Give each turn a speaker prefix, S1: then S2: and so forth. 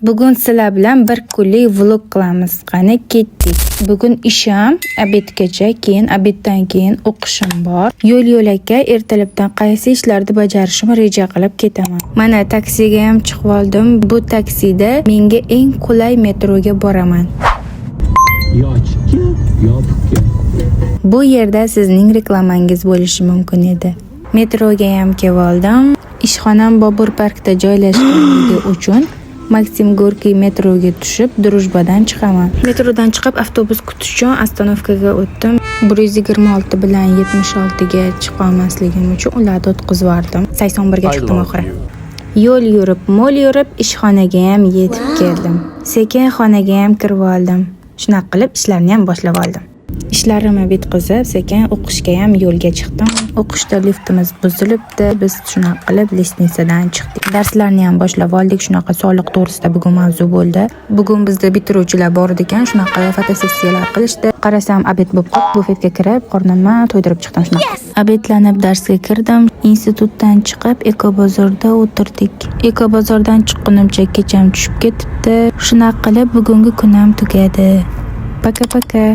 S1: Bugun sizlar bilan bir kunlik vlog qilamiz. Qani, ketdik. Bugun ishim обед gacha, keyin обед dan keyin o'qishim bor. Yo'l yo'lakay ertalabdan qaysi ishlarni bajarishimni reja qilib ketaman. Mana, taksiga ham chiqib oldim. Bu taksida menga eng qulay metroga boraman.
S2: Yo ochiqka, yo yopiqka.
S1: Bu yerda sizning reklamangiz bo'lishi mumkin edi. Metroga ham kelib oldim. Ishxonam Bobur parkda joylashganligi uchun Maksim Gorkiy metroga tushib, Drujbadan chiqaman. Metrodan chiqib, avtobus kutish uchun остановка ga o'tdim. 126 bilan 76 ga chiqa olmasligim uchun ularni o'tkazib yubordim. 81 ga chiqdim oxiri. Yo'l yurib, mo'l yurib, ishxonaga ham yetib keldim. Sekin xonaga ham kirib oldim. Shunaqa qilib ishlarni ham boshlab oldim. Ishlarimni bitkazib, sekin o'qishga ham yo'lga chiqdim. O'qishda liftimiz buzilibdi. Biz shunaqa qilib лестница dan chiqdik. Darslarni ham boshlab oldik. Shunaqa soliq to'g'risida bugun mavzu bo'ldi. Bugun bizda bitiruvchilar bor ekan, shunaqa fotosessiyalar qilishdi. Qarasam, обед bo'lib qolib, bufetga kirib, qornimni to'ydirib chiqdim shunaqa. Обед lanib darsga kirdim. Institutdan chiqib, Ekobozorda o'tirdik. Ekobozordan chiqqunimcha kecham tushib ketibdi. Shunaqa qilib bugungi kunim tugadi. Пока-пока.